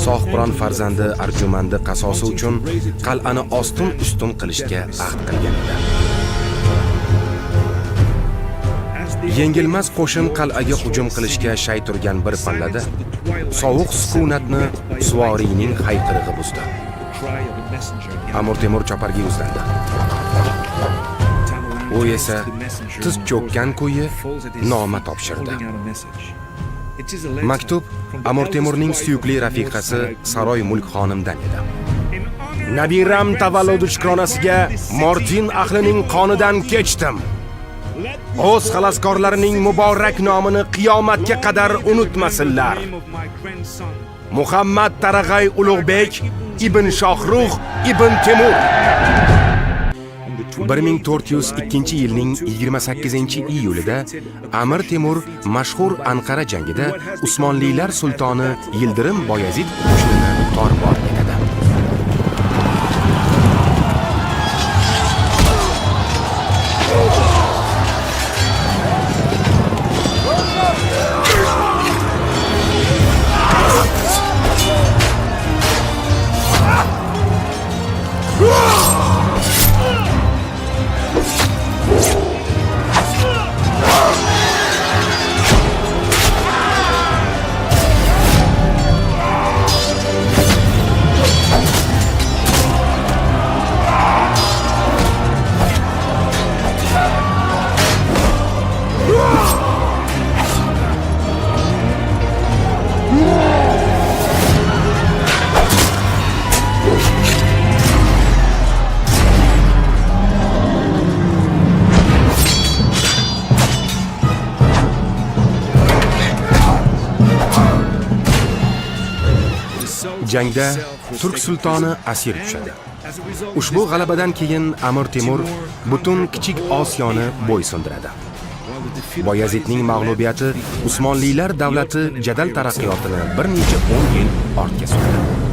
Sohibqiron farzandi Arjumandi qasosi uchun qal'ani ostin-ustun qilishga ahd qilgan edi. Yengilmas qo'shin qal'aga hujum qilishga shay turgan bir pallada sovuq sukunatni suvoriyning hayqirig'i buzdi. Amir Temur choparga yuzlandi. U esa tiz cho'kkan ko'yi noma topshirdi. Maktub Amir Temurning suyukli rafiqasi Saroy Mulk xonimdan edi. Nabiram tavalludi shukronasiga Mordin ahlining qonidan kechdim. O'z xaloskorlarining muborak nomini qiyomatga qadar unutmasinlar. Muhammad Tarag'ay Ulug'bek ibn Shohrux ibn Temur. 1402-yilning 28-iyulida Amir Temur mashhur Anqara jangida Usmonlilar sultoni Yildirim Boyazid qo'shinini torbor etadi. Jangda turk sultoni asir tushadi. Ushbu g'alabadan keyin Amir Temur butun Kichik Osiyoni bo'ysundiradi. Boyazidning mag'lubiyati Usmonlilar davlati jadal taraqqiyotini bir necha 10 yil ortga surdi.